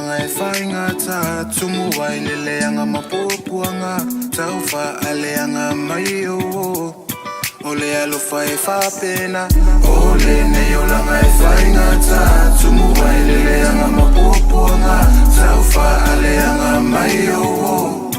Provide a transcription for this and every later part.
olaga e faigata tumu ai le leaga ma puapuaga taufaaleaga mai o o le alofa e faapena o lenei olaga e faigata tumu ai le leaga ma puapuaga taufaaleaga mai o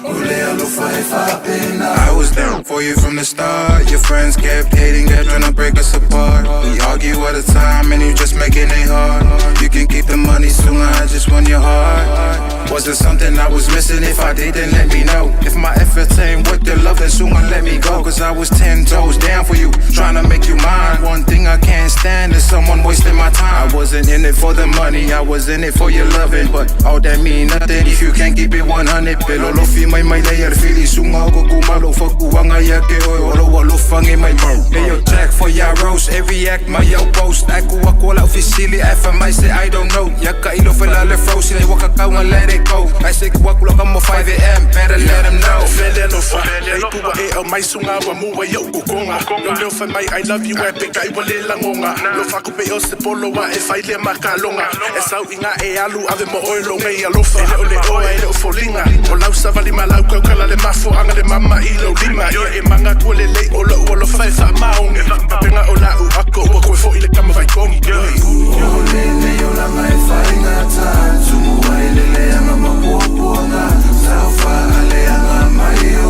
o le alofa e faapena. I was there for you from the start. Your friends kept hating, kept trying to break us apart. We argue all the time and you just making it hard. You can keep the money soon, I just want your heart. Was there something I was missing? If I did, then let me know. If my efforts ain't worth the love, then soon let me go. 'Cause I was 10 toes down for you, trying to make you mine. One thing I can't stand is someone wasting my time. I wasn't in it for the money, I was in it for your loving. But all that mean nothing if you can't keep it 100. Pelo lo fi mai mai le fili sunga o ko malo fakuanga ya ke oi olo walo fangi mai mau. Hey yo, check for ya roast, every act my yo post. Aku aku la ofisili, FMI say I don't know. Ya ka ilo fela le frozen, waka kaunga let it go. I say waku la mo 5 a.m. Better let them know. Fele alofa E pua e au mai sunga wa mua i au kukonga. Lo leo fai mai I love you e pe kai wa le langonga. Lo faku pe o se polo wa e fai le makalonga. E sau inga e alu ave mo oi lo ngei alofa. E le o le oa e le o folinga. O lau savali ma lau kaukala le mafo anga le mama i lo lima. Ia e manga kua le lei o lo ua lo fai wha maonge. Papenga o lau ako ua koe fo i le kama vai kongi. O lenei olaga e faigata tumu ai le leaga ma puapuaga taufaaleaga mai o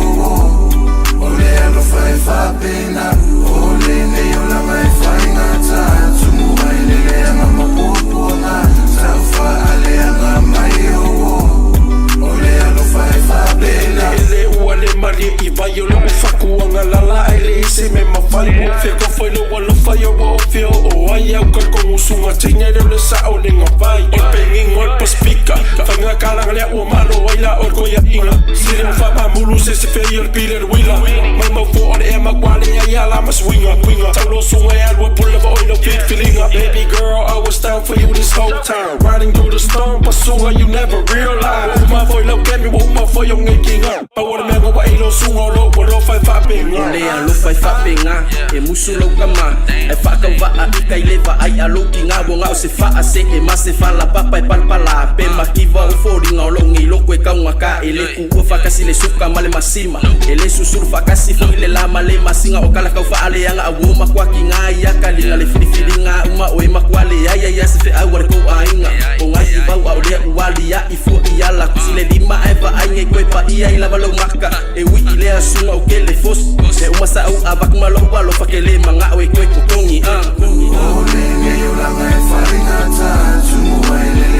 o le alofa e faapena o lenei olaga e faigata tumu ai le leaga ma puapuaga taufaaleaga mai o o le alofa e faapena. Ele ua le mari i vai o lou fakuaga lala ai le isi me mafai ua fe ko fai lo alofa ia ua ofia o ai au ka kongusunga tinga le le sa o le ngavai o le pengingo o le Pasifika faiga kalaga lea ua malo ai la o le koiaʻiga sili ma faamamulu se se fei o le pile le uila maumau fo o le ea makuale ai ala ma suiga taulosuga e alu e pule lava oi lau filifiliga. Baby girl, I was down for you this whole time, riding through the storm pasuga, you never realize ua uma foi lau kemi ua uma foi o ngekiga pau o le mea gaua i losuga o lou alofa e faapega. O le alofa e faapega e musu lau kama e faakauvaa i kai le vaai a lou kiga ua gao se faa se e ma se falapapa e palapala pe makiva o foliga o lou geiloko e kaugata e le kuua faakasi le suka ma le masima e le susulu faakasi foi le la ma le masiga o kalakau faaleaga auo makuakiga ia kaliga le filifiliga uma o e makualeai ai se feau a le kou aiga o gai ivau a o lea ua aliaʻi fua i ala kusi le lima ae vaai koe paia i lava lau maka e ui i lea suga o kele fosi e uma sa'u avaku ma lou alofa ke le maga'o e koe kokogi O lenei olaga e faigata tumu ai le